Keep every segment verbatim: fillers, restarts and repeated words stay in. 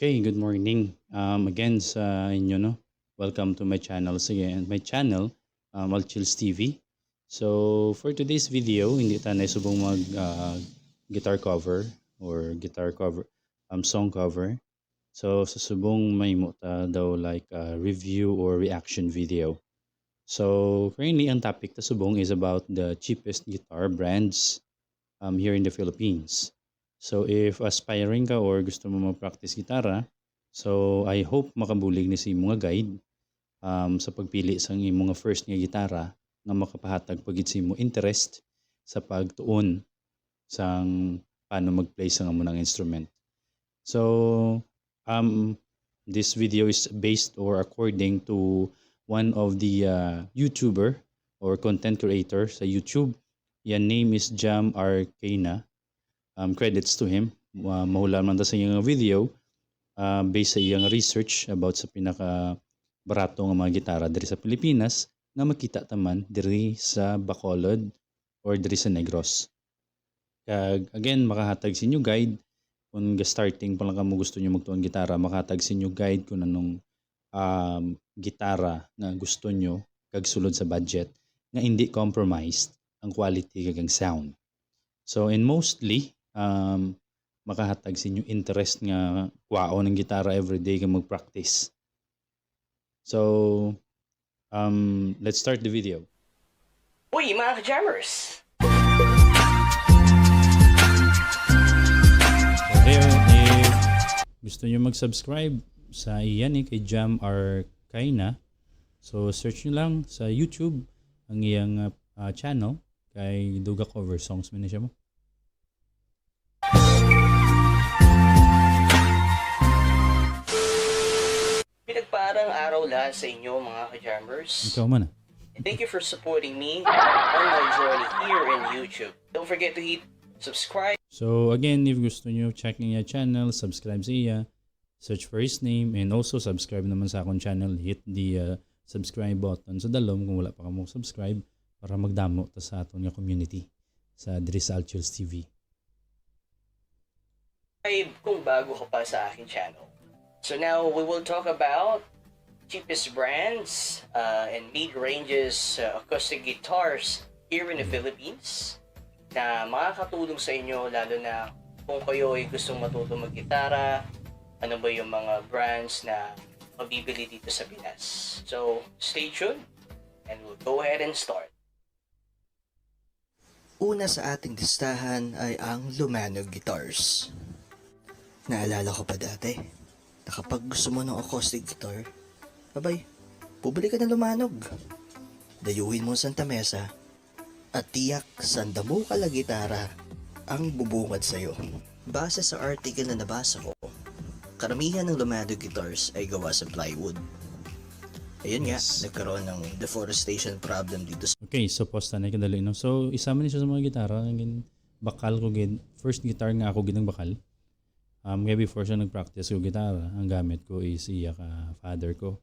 Okay, good morning. Um, again sa inyo, no? Welcome to my channel. Sige, my channel, um, Alchills T V. So, for today's video, hindi ta na subong mag, ah, guitar cover or guitar cover, um, song cover. So, sa subong may mo ta daw like, ah, review or reaction video. So, currently, ang topic ta subong is about the cheapest guitar brands, um, here in the Philippines. So, if aspiring ka or gusto mo mag-practice gitara, so I hope makabulig ni sa imo nga guide, um, sa pagpili sang imo nga first nga gitara nga makapahatag pa gid sa imo interest sa pagtuon sang paano mag-play sang amo nang instrument. So, um, this video is based or according to one of the, uh, YouTuber or content creator sa YouTube. Iya name is Jam Arcana. Um, credits to him. Uh, mahulam man ta sa iyang video, uh, based sa iyang research about sa pinaka barato nga mga gitara diri sa Pilipinas nga makita ta man diri sa Bacolod or diri sa Negros. Kag again, makahatag sa inyo guide kung ga-starting pa lang kamo gusto nyo magtuon gitara, makahatag sa inyo guide kung anong, um, gitara nga gusto nyo kag sulod sa budget nga hindi compromised ang quality kag ang sound. So, and mostly, um, makahatag sa inyo interest nga kwaon ang gitara everyday kag mag-practice. So, um, let's start the video. Uy, mga ka-jammers! So there, if gusto nyo mag-subscribe sa iya ni kay Jam Arcana, so search nyo lang sa YouTube ang iyang, uh, uh, channel kay duga cover songs man ni siya mo. Pinagpaarang araw lahat sa inyo, mga ka-jammers. Ikaw man, ah. Thank you for supporting me on my journey here in YouTube. Don't forget to hit subscribe. So again, if gusto nyo, check niya channel, subscribe sa iya, search for his name, and also subscribe naman sa akong channel. Hit the, uh, subscribe button sa dalom kung wala pa kamo subscribe para magdamo ta sa aton nga community sa diri sa Alchills T V. Subscribe kung bago ka pa sa aking channel. So now we will talk about cheapest brands, uh, and mid-ranges, uh, acoustic guitars here in the Philippines na makakatulong sa inyo, lalo na kung kayo ay gustong matuto maggitara, ano ba yung mga brands na mabibili dito sa Pinas. So, stay tuned and we'll go ahead and start. Una sa ating listahan ay ang Lumanog Guitars. Naalala ko pa dati, na kapag gusto mo ng acoustic guitar, abay, bumili ka ng Lumanog. Dayuhin mo ang Santa Mesa, at tiyak, sanda mo ka la gitara ang bubungad sa'yo. Base sa article na nabasa ko, karamihan ng Lumanog guitars ay gawa sa plywood. Ayun nga, Yes. nagkaroon ng deforestation problem dito sa Okay, so pause ta na kadali, no? So, isa man siya sa mga gitara nga gin-, bakal ko gid, first guitar nga ako gid ang bakal. Um, kaya before siya nag-practice ko gitara, ang gamit ko is iya ka father ko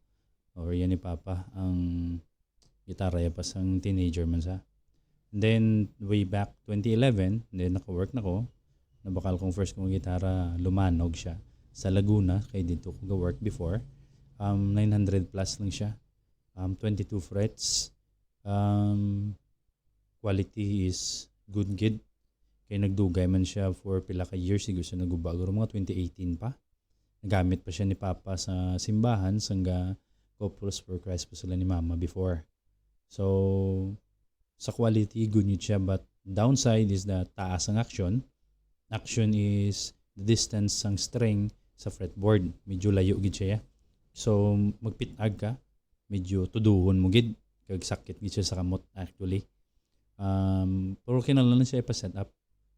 or iya ni Papa ang gitara, ya pa sang teenager man sa. And then, way back twenty eleven, then naka-work na ko. Nabakal kong first kong gitara, Lumanog siya. Sa Laguna, kay dito ko ga-work before. Um, nine hundred plus lang siya. Um, twenty-two frets. Um, quality is good gid. Kay nagdugay man siya for pila ka years, siguro siya naguba, siguro mga twenty eighteen pa. Nagamit pa siya ni Papa sa simbahan, sangga Couples for Christ pa sila ni Mama before. So, sa quality, good yun siya, but downside is the taas ang action. Action is the distance sang string sa fretboard. Medyo layo gid siya. So, magpitag ka, medyo tuduhon mo gid, kag sakit gid siya sa kamot, actually. Um, pero kinahanglan siya ipa-set up.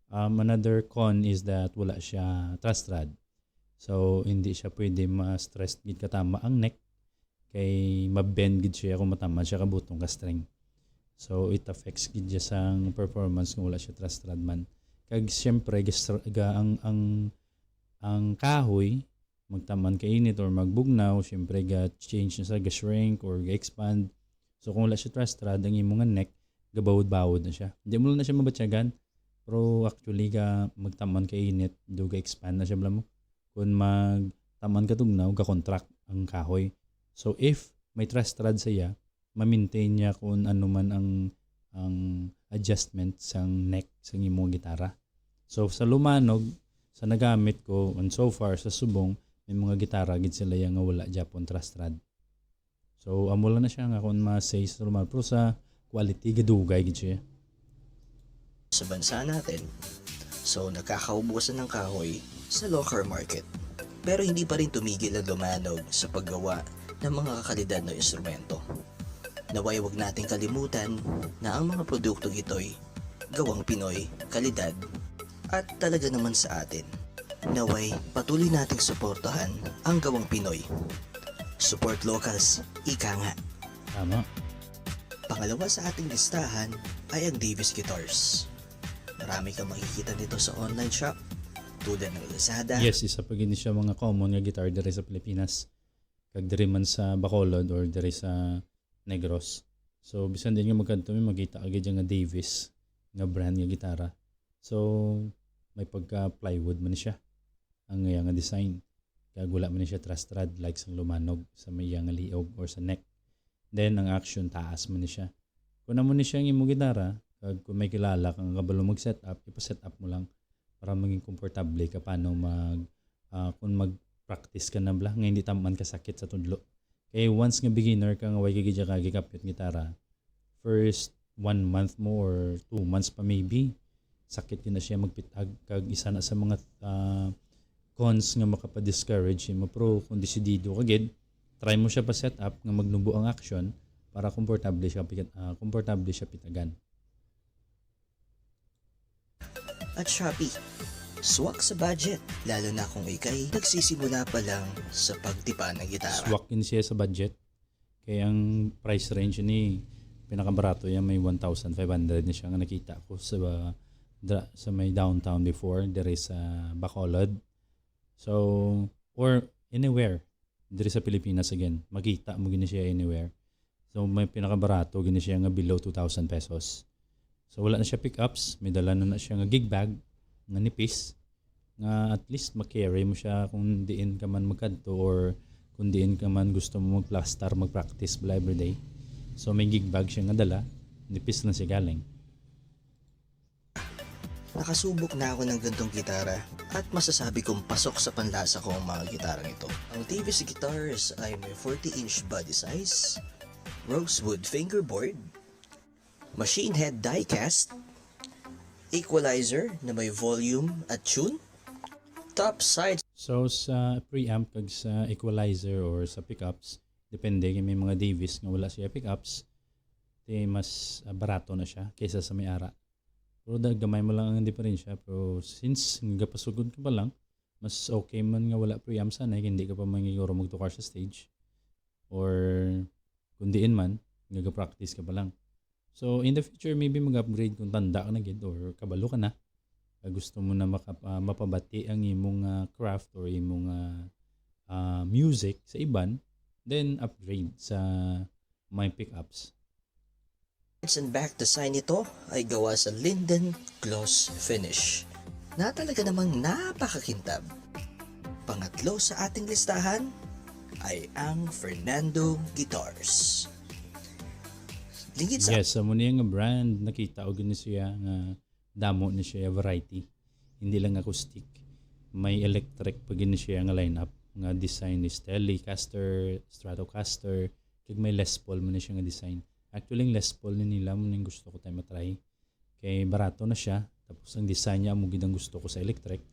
Um, another con is that wala siya truss rod. So, hindi siya pwede ma-stress gid katama ang neck. Kay ma-bend gid siya kung matama siya ka butong ka string. So, it affects gid siya sang performance kung wala siya truss rod man. Kag siyempre, gas-, ga-, ang, ang, ang kahoy, magtaman ka init or magbugnaw, siyempre ga-change na sa ga-shrink or ga-expand. So kung wala siya truss rod, ang imo nga neck, gabawod-bawod na siya. Hindi mo na siya mabatyagan, pero actually ga magtaman ka init, do ga-expand na siya, bala mo. Kung mag, taman katugnaw ga-contract ang kahoy. So if may truss rod sa iya, ma-maintain niya kung ano man ang, ang adjustment sang neck sang imong gitara. So sa Lumanog, sa nagamit ko, and so far sa subong, may mga gitara gid sila ya nga wala gyapon truss rod. So amo lang na siya nga kung ma-say sa Lumanog, pero sa quality, gadugay gid siya. Sa bansa natin, so nagkakaubusan ng kahoy sa local market. Pero hindi pa rin tumigil ang Lumanog sa paggawa ng mga kakalidad na instrumento. Naway wag nating kalimutan na ang mga produktong ito'y gawang Pinoy, kalidad, at talaga naman sa atin. Naway patuloy nating suportahan ang gawang Pinoy. Support locals, ika nga. Tama. Pangalawa sa ating listahan ay ang Davis Guitars. Marami kang makikita nito sa online shop, tulad ng Lazada. Yes, isa pa gid ni siya mga common nga guitar diri sa Pilipinas. Kag diri man sa Bacolod or diri sa Negros. So bisan din nga magkadto, may makita ka gid nga Davis nga brand nga gitara. So may pagka plywood man siya ang iya nga design. Kag wala man siya truss rod like sang Lumanog sa may iya nga liog or sa neck. Then ang action, taas man ni siya. Kung amo ni siya ang imo gitara, kag kung may kilala ka nga kabalo mag-set up, ipa-set up mo lang para maging komportable ka paano mag, ah, kung mag-practice ka na bala, nga hindi taman kasakit sa tudlo. Kay once nga beginner ka nga way ka gid ka gikapyot gitara, first one month mo or two months pa maybe, sakit gid na siya magpitag, kag isa na sa mga, ah, cons nga makapa-discourage nimo. Pero kung desidido ka gid, try mo siya pa-set up nga magnubo ang action para komportable siya pikat-, ah, komportable siya pitagan. At Shopee, swak sa budget, lalo na kung ikay nagsisimula pa lang sa pagtipa ng gitara. Swak gid siya sa budget. Kay ang price range ni, pinakabarato yan, may one thousand five hundred na siya nga nakita ko sa, dra-, sa may downtown before, diri sa Bacolod. So, or anywhere diri sa Pilipinas, again, makita mo gid na siya anywhere. So may pinakabarato gid na siya nga below two thousand pesos. So wala na siya pickups, may dala na, na siya nga gig bag nga nipis, nga at least ma-carry mo siya kung diin ka man magkadto or kung diin ka man gusto mo magplastar, magpractice bala everyday. So may gig bag siya nga dala, nipis lang siya galing. Nakasubok na ako ng gantong gitara at masasabi kong pasok sa panlasa ko ang mga gitarang ito. Ang Davis Guitars ay may forty inch body size, rosewood fingerboard, machine head die-cast, equalizer na may volume at tune, top side. So sa preamp kag sa equalizer or sa pickups, depende, kay may mga Davis nga wala siya pickups, ti mas, ah, barato na siya kaysa sa may ara. Pero da-, gamay mo lang ang diferensya. Pero since gapasugod ka pa lang, mas okay man nga wala preamp sana, kay hindi ka pa man siguro magtukar sa stage. Or kung diin man, nga ga-practice ka pa lang. So in the future, maybe mag-upgrade kung tanda ka na gid or kabalo ka na. Kag gusto mo na maka-, ah, mapabati ang imong, ah, craft or imong, ah, ah, music sa iban, then upgrade sa may pickups. Front and back design nito ay gawa sa linden gloss finish na talaga namang napakakintab. Pangatlo sa ating listahan ay ang Fernando Guitars. Lingid sa Yes, amo niya nga brand, nakita ko gid ni siya nga damo ni siya variety. Hindi lang acoustic. May electric pa gid ni siya nga lineup nga design ni Telecaster, Stratocaster, kag may Les Paul man ni siya nga design. Actually, ang Les Paul ni nila mo ning gusto ko tayo matry. Kay barato na siya, tapos ang design niya amo gid ang gusto ko sa electric.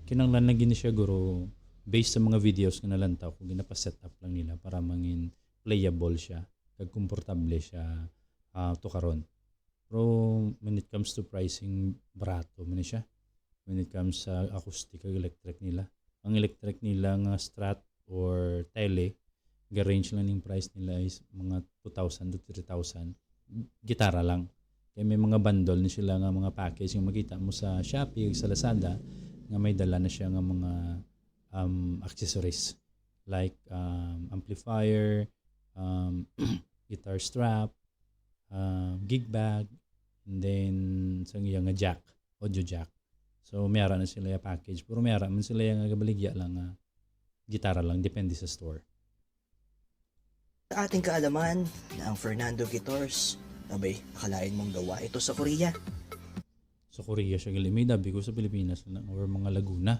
Kinahanglan na gid ni siya guro based sa mga videos nga nalantaw ko, ginapa-set up lang nila para mangin playable siya, kag komportable siya, ah, tukaron. Pero when it comes to pricing, barato man ni siya. When it comes sa acoustic kag electric nila. Ang electric nila nga Strat or Tele, ga-range lang ning price nila is mga two thousand to three thousand. Gitara lang. Kay may mga bundle ni sila nga mga package nga makita mo sa Shopee ug sa Lazada nga may dala na siya nga mga, um, accessories like, um, amplifier, um, guitar strap, um, gig bag, and then sa iya nga jack, audio jack. So may ara na sila ya package, pero may ara man sila ya nga gabaligya lang nga gitara lang, depende sa store. Sa ating kaalaman na ang Fernando Guitars, abay, akalain mong gawa ito sa Korea. Sa Korea siya gali. May dabi ko sa Pilipinas na, or mga Laguna.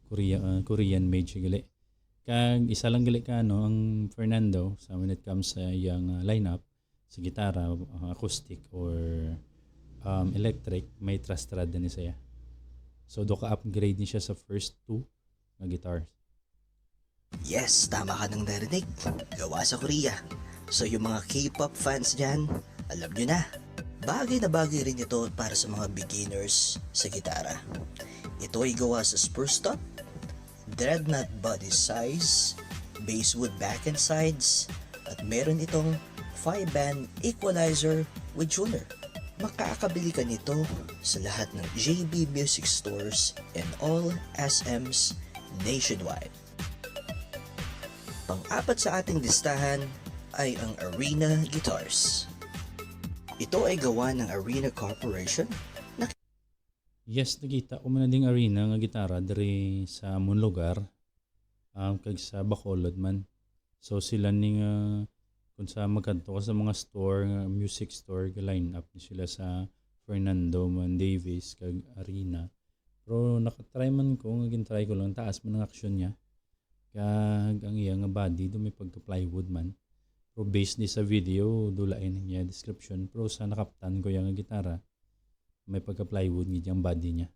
Korea, ah, Korean made siya gali. Kag isa lang gali ka, ano, ang Fernando sa when it comes sa iyang, ah, lineup, sa gitara, ah, acoustic or, um, electric, may truss rod na ni siya. So, do ka upgrade ni siya sa first two nga guitars. Yes, tama ka nang narinig. Gawa sa Korea. So yung mga K-pop fans dyan, alam nyo na. Bagay na bagay rin ito para sa mga beginners sa gitara. Ito ay gawa sa spruce top, dreadnought body size, basswood back and sides, at meron itong five-band equalizer with tuner. Makakabili ka nito sa lahat ng J B Music Stores and all S Ms nationwide. Pang-apat sa ating listahan ay ang Arena Guitars. Ito ay gawa ng Arena Corporation. Yes, nakita ko man na ding Arena nga gitara diri sa amon lugar, um, kag sa Bacolod man. So sila ni nga kung sa magkadto ka sa mga store, nga music store, ga-line up ni sila sa Fernando man, Davis, kag Arena. Pero nakatry man ko, nga gintry ko lang, taas man ang aksyon niya. Kag ang iya nga body do may pagka plywood man. Pero based ni sa video, do lain ang iya description. Pero sa nakaptan ko iya nga gitara, may pagka plywood gid ang body niya.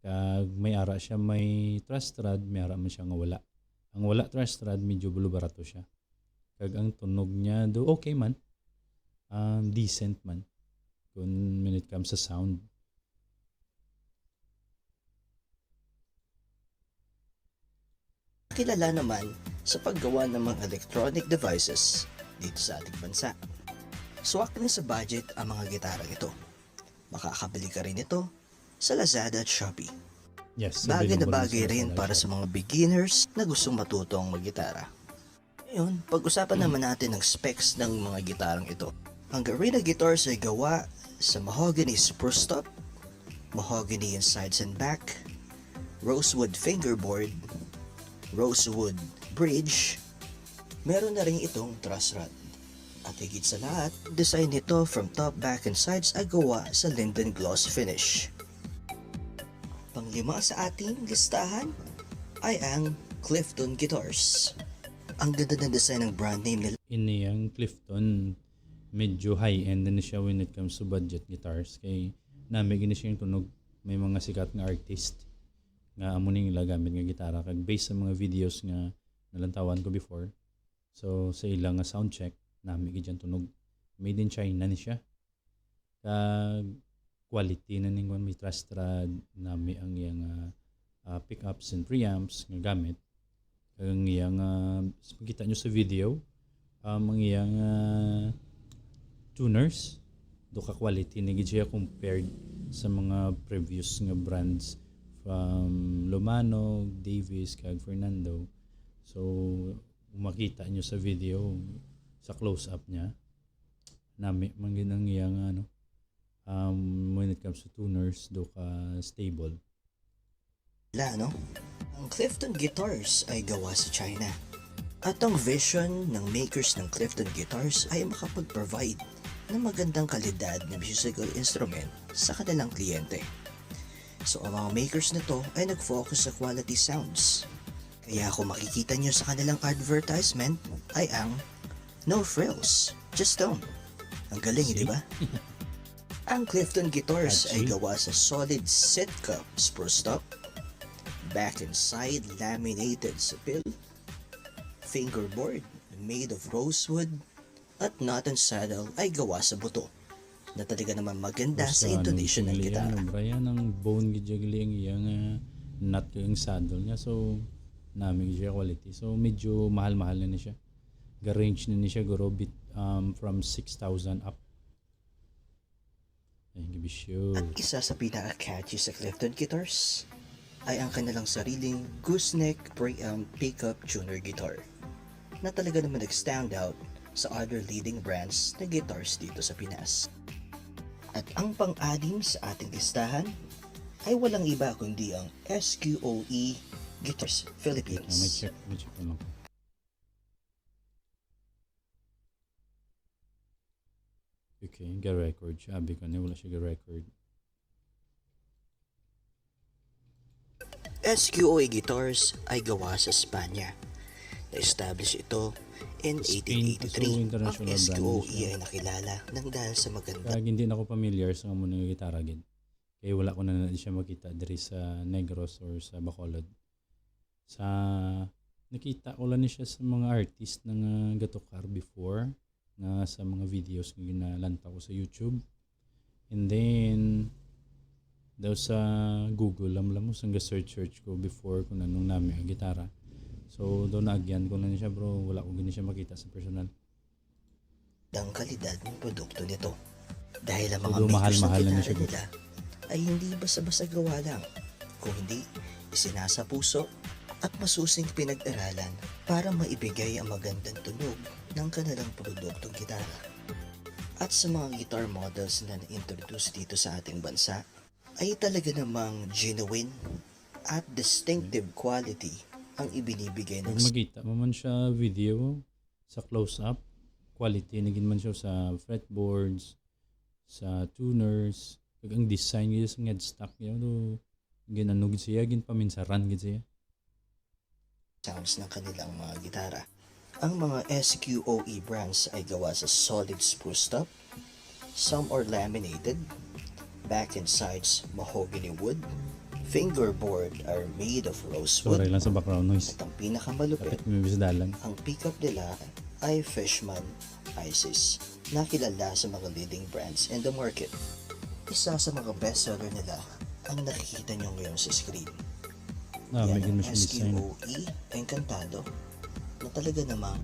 Kag may ara siya may truss rod, may ara man siya nga wala. Ang wala truss rod, medyo balo-barato siya. Kag ang tunog niya do okay man. Um, decent man kung when it comes sa sound. Kilala naman sa paggawa ng mga electronic devices dito sa ating bansa. Swak na sa budget ang mga gitarang ito. Makakabili ka rin ito sa Lazada at Shopee. Yes, Bagay na available bagay sa rin Lazada para Shop. Sa mga beginners na gustong matutong maggitara. Ngayon, pag-usapan naman natin ang specs ng mga gitarang ito. Ang Arena Guitars ay gawa sa mahogany spruce top, mahogany in sides and back, rosewood fingerboard, rosewood bridge, meron na rin itong truss rod. At higit sa lahat, design nito from top, back, and sides ay gawa sa linden gloss finish. Panglima sa ating listahan ay ang Clifton Guitars. Ang ganda ng design ng brand name nila. Ini ang Clifton, medyo high-end na siya when it comes to budget guitars. Kay nami gini siya yung tunog. May mga sikat nga artist nga amo ning ila gamit nga gitara. Kag based sa mga videos nga nalantawan ko before, so sa ila nga sound check, nami gid ang tunog. Made in China ni siya. Kag quality na ning kuwan, may truss rod, nami ang iyang, ah, ah, pickups and preamps nga gamit. Kag ang iyang, ah, makita nyo sa video, um, ang iyang, ah, tuners, do ka quality na gid siya compared sa mga previous nga brands from Lumanog, Davis, kag Fernando. So, makita nyo sa video, sa close-up niya, nami man gid ang iyang, ano, um, when it comes to tuners, do ka stable. La, no? Ang Clifton Guitars ay gawa sa China. At ang vision ng makers ng Clifton Guitars ay makapag-provide ng magandang kalidad na musical instrument sa kanilang kliyente. So, ang mga makers nito ay nag-focus sa quality sounds. Kaya kung makikita nyo sa kanilang advertisement ay ang "No frills, just tone." Ang galing, di ba? Ang Clifton Guitars ay gawa sa solid Sitka spruce top, back and side laminated sapil, fingerboard made of rosewood, at knot and saddle ay gawa sa buto, na talaga naman maganda sa intonation ng gitara. Brian, ang bone gid ang iyang, ah, nut kag ang saddle niya. So, nami siya quality. So, medyo mahal-mahal na ni siya. Ga-range na ni siya, guro, bit, um, from six thousand up. Ay, gibisyo. At isa sa pinaka-catchy sa Clifton Guitars ay ang kanilang sariling gooseneck preamp pickup tuner guitar na talaga naman nag-stand out sa other leading brands na guitars dito sa Pinas. At ang pang-anim sa ating listahan ay walang iba kundi ang S Q O E Guitars Ah, may Philippines. Check, may check lang ako. Okay, ga-record siya. Abi ko na, wala siya ga-record. S Q O E Guitars ay gawa sa Espanya. Na-establish ito in Spain to, so eighteen eighty-three. Ang international brand S Q O E siya. Ay nakilala ng dahil sa maganda. Kag hindi na ko pamilyar sa amo nga gitara gid. Kay wala ko na, na siya makita diri sa Negros or sa Bacolod. Sa, nakita ko lang ni siya sa mga artist na nga gatukar before, nga sa mga videos nga ginalantaw ko sa YouTube. And then, daw sa Google lang, lang mo, sang search search ko before kung anong nami ang gitara. So, daw naagyan ko lang siya, bro. Wala ko gini siya makita sa personal. Ang kalidad ng produkto nito. Dahil ang mga Although makers ng mahal-mahal na gitara siya. Nila ay hindi basta-basta gawa lang, kung hindi isinasapuso at masusing pinag-aralan para maibigay ang magandang tunog ng kanilang produktong gitara. At sa mga guitar models na na-introduce dito sa ating bansa, ay talaga namang genuine at distinctive quality ang ibinibigay ng Kung makita mo man siya video sa close-up, quality na gid man siya sa fretboards, sa tuners, kag ang design gid sa headstock niya, do ginanog siya, ginpaminsaran gid siya. Sounds ng kanilang mga gitara. Ang mga S Q O E brands ay gawa sa solid spruce top. Some are laminated. Back and sides, mahogany wood. Fingerboard are made of rosewood. Sorry lang sa background noise. At ang pinakamalupit, Kapit mo yung dalan. Ang pickup nila ay Fishman Isis, na kilala sa mga leading brands in the market. Isa sa mga bestseller nila ang nakikita nyo ngayon sa screen. Ah, may ganun siya design. S Q O E Encantado na talaga namang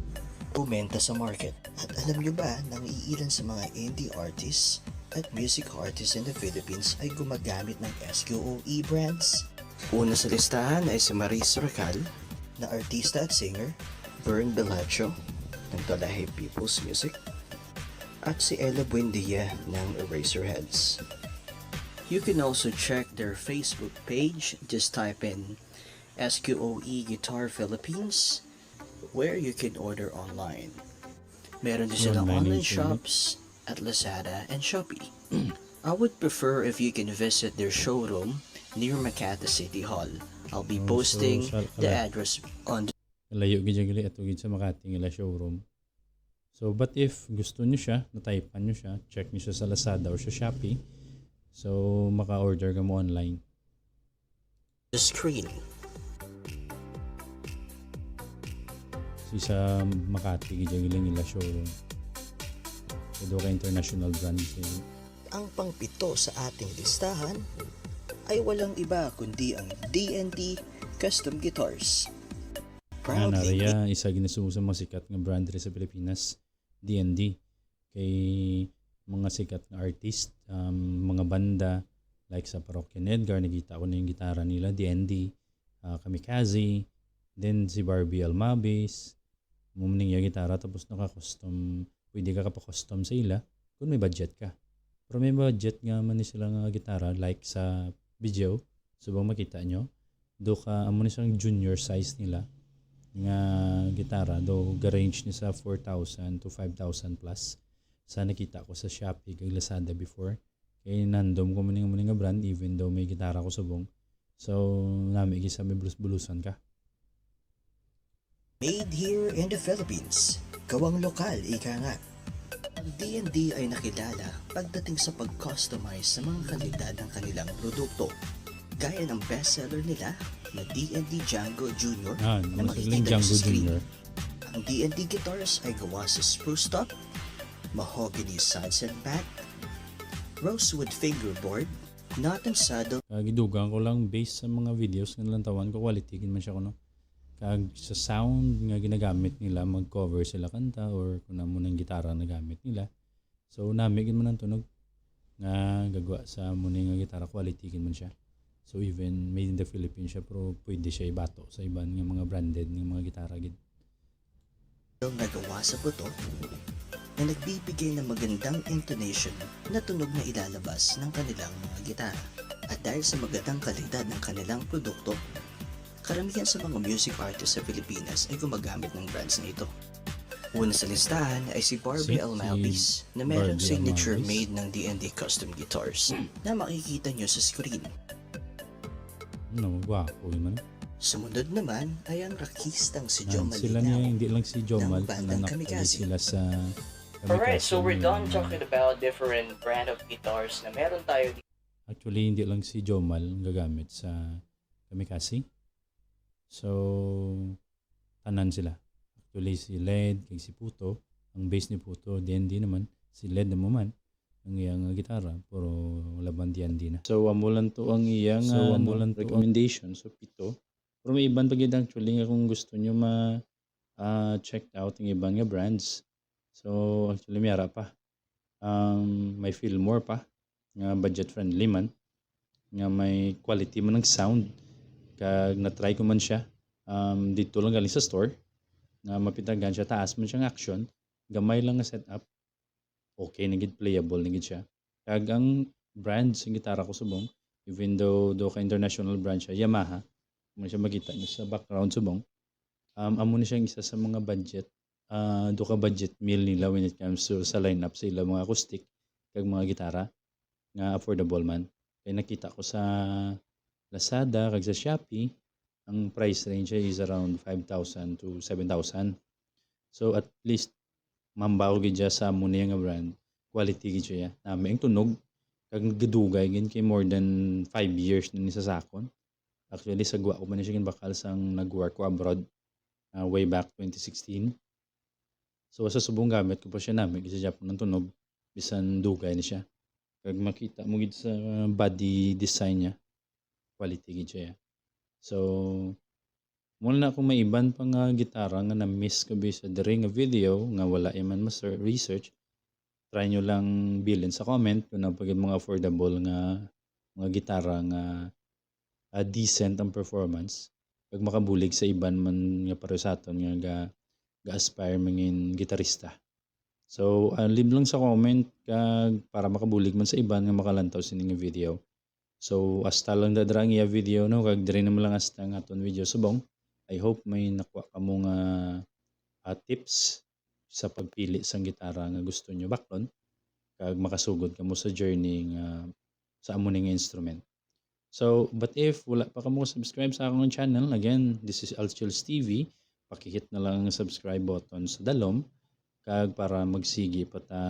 bumenta sa market. At alam nyo ba na ang iilan sa mga indie artists at music artists in the Philippines ay gumagamit ng S Q O E brands? Una sa listahan ay si Maris Racal, na artista at singer, Bern Belacho ng Tolaje People's Music, at si Ella Buendia ng Eraserheads. You can also check their Facebook page. Just type in S Q O E Guitar Philippines, where you can order online. Meron din silang Online online yung sila. Shops at Lazada and Shopee. I would prefer if you can visit their showroom near Makati City Hall. I'll be Oh, posting so, sa- the ala- address on Layo gid yung gali ato gid sa Makati nga ila showroom. So, but if gusto niyo siya, nataypan niyo siya, check niyo siya sa Lazada or sa Shopee. So, maka-order ka mo online. The screen. So, sa Makati gid yung ila showroom. Kay duha ka international brands. Eh. Ang pangpito sa ating listahan ay walang iba kundi ang D and D Custom Guitars. Ana, Proudly Rhea, isa ginasubo sa mga sikat nga brand diri sa Pilipinas, D and D. Kay mga sikat nga artist, um, mga banda, like sa Parokya ni Edgar, nakita ko na yung gitara nila, D and D, ah, Kamikaze, then si Barbie Almabis, mo man yung gitara, tapos naka-custom, pwede ka kapa-custom sa ila kung may budget ka. Pero may budget nga man ni sila nga gitara, like sa video, subong makita nyo, do ka, amo ni siyang junior size nila nga gitara, do ga-range ni sa four thousand to five thousand plus sa nakita ko sa Shopee kag Lazada before. Kay nandom ko man yung, man nga brand, even though may gitara ko subong. So, nami gid sa may bulus-bulusan ka. Made here in the Philippines. Gawang lokal, ika nga. Ang D and D ay nakilala pagdating sa pag-customize sa mga kalidad ng kanilang produkto. Gaya ng bestseller nila na D and D Django Junior Ah, na mas makikita lang niyo Django sa screen. Junior. Ang D and D guitars ay gawa sa spruce top, mahogany sides and back, rosewood fingerboard, knot and saddle, Ah, gidugang ko lang based sa mga videos nga nalantawan ko, quality gid man siya kuno. Kag sa sound nga ginagamit nila, mag-cover sila kanta or kung amo nang gitara na gamit nila. So, nami gid man ang tunog nga gagwa sa amo ni nga gitara, quality gid man siya. So, even made in the Philippines siya, pero pwede siya ibato sa iban nga mga branded nga mga gitara gid. na gawa sa buto na nagbibigay ng magandang intonation na tunog na ilalabas ng kanilang mga gitara. At dahil sa magandang kalidad ng kanilang produkto, Karamihan sa mga music artist sa Pilipinas ay gumagamit ng brands na ito. Una sa listahan ay si Barbie Si- Almaldiz, si na mayroong Barbie signature Almaldiz. Made ng D and D Custom Guitars na makikita nyo sa screen. No, gwapo yun man. Sumunod naman ay ang rakistang si Yan, Jomal sila niya, Linao. Hindi lang si Jomal, Ng bandang anak Kamikaze. Sila sa Alright, so Kamikaze we're done na- talking about different brand of guitars na meron tayo. Actually, hindi lang si Jomal ang gagamit sa Kamikaze. So, tanan sila. Actually, si Led, kag si Puto, ang bass ni Puto, D and D naman, si Led naman, ang iyang gitara, pero laban D and D na. So, amo lang to ang iyang, So, ah, amo ano, lang to ang recommendation. So, pito. Pero may iban pa gid actually nga kung gusto nyo ma, ah, check out ang iban nga brands. So, actually, may ara pa. Um, may Fillmore pa, nga budget friendly man, nga may quality man ang sound. Kag na-try ko man siya. Um, dito lang galing sa store, nga mapitagan siya, taas man siyang action, gamay lang nga setup, okay na gid, playable na gid siya. Kag ang brand sa gitara ko subong, even though do ka international brand siya, Yamaha, mo siya makita nyo sa background subong. Um, amo ni siya ang isa sa mga budget, ah, do ka budget meal nila when it comes to sa lineup sa ilang mga acoustic kag mga gitara nga affordable man. Kay nakita ko sa Lazada kag sa Shopee, ang price range niya is around five thousand to seven thousand. So at least mambaw gid siya sa amo niya nga brand, quality gid siya. Nami ang tunog kag gadugay gid kay more than five years na ni sa sakon. Actually, sagwa ko man ni siya ginbakal sang nag-work ko abroad, ah, way back twenty sixteen. So sa subong gamit ko pa siya, nami gid sa Japan ang tunog, bisan dugay ni siya. Kag makita mo gid sa body design niya, quality gid siya. So muna na, kung may iban pa nga gitara nga na-miss ko bisa diri nga video nga wala man mas research, try nyo lang bilin sa comment kung ano pa gid mga affordable nga mga gitara nga, ah, decent ang performance, kag makabulig sa iban man nga pareho sa aton nga ga, ga-aspire mangin gitarista. So, ah, leave lang sa comment kag para makabulig man sa iban nga makalantaw sini nga video. So, hasta lang da dira ang iya video, no? Kag diri naman lang hasta ang aton video subong. I hope may nakuha kamo nga, ah, tips sa pagpili sang gitara nga gusto nyo baklon, kag makasugod kamo sa journey nga sa amo ni nga instrument. So, but if wala pa kamo subscribe sa akong channel, again, this is Alchills T V. Pakihit na lang ang subscribe button sa dalom kag para magsigi pa ta,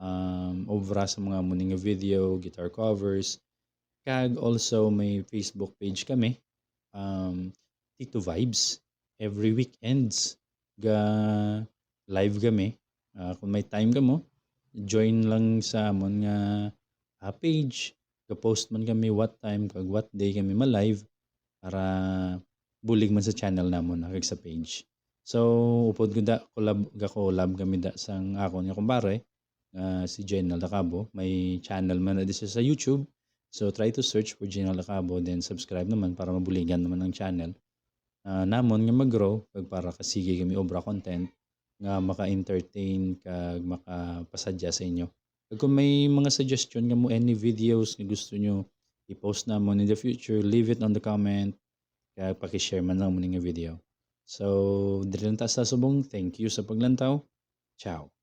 um, obra sa mga amo ni nga video, guitar covers. Kag also may Facebook page kami, um, Tito Vibes. Every weekends ga live kami. Ah, kung may time kamo, join lang sa amon nga, ah, page. Ga-post man kami what time kag what day kami ma-live para bulig man sa channel namon, ah, kag sa page. So, upod ko da, collab, ga-collab kami da sang akon nga kumpare, ah, si Jenal Dacabo. May channel man na di siya sa YouTube. So, try to search for Jenal Dacabo, then subscribe naman para mabuligan naman ang channel, ah, namon nga mag-grow, kag para kasigi kami obra content nga maka-entertain kag makapasadya sa inyo. Kag kung may mga suggestion kamo, any videos nga gusto nyo i-post namon in the future, leave it on the comment. Kag paki-share man lang mo ning video. So, diri lang ta sa subong. Thank you sa paglantaw. Ciao.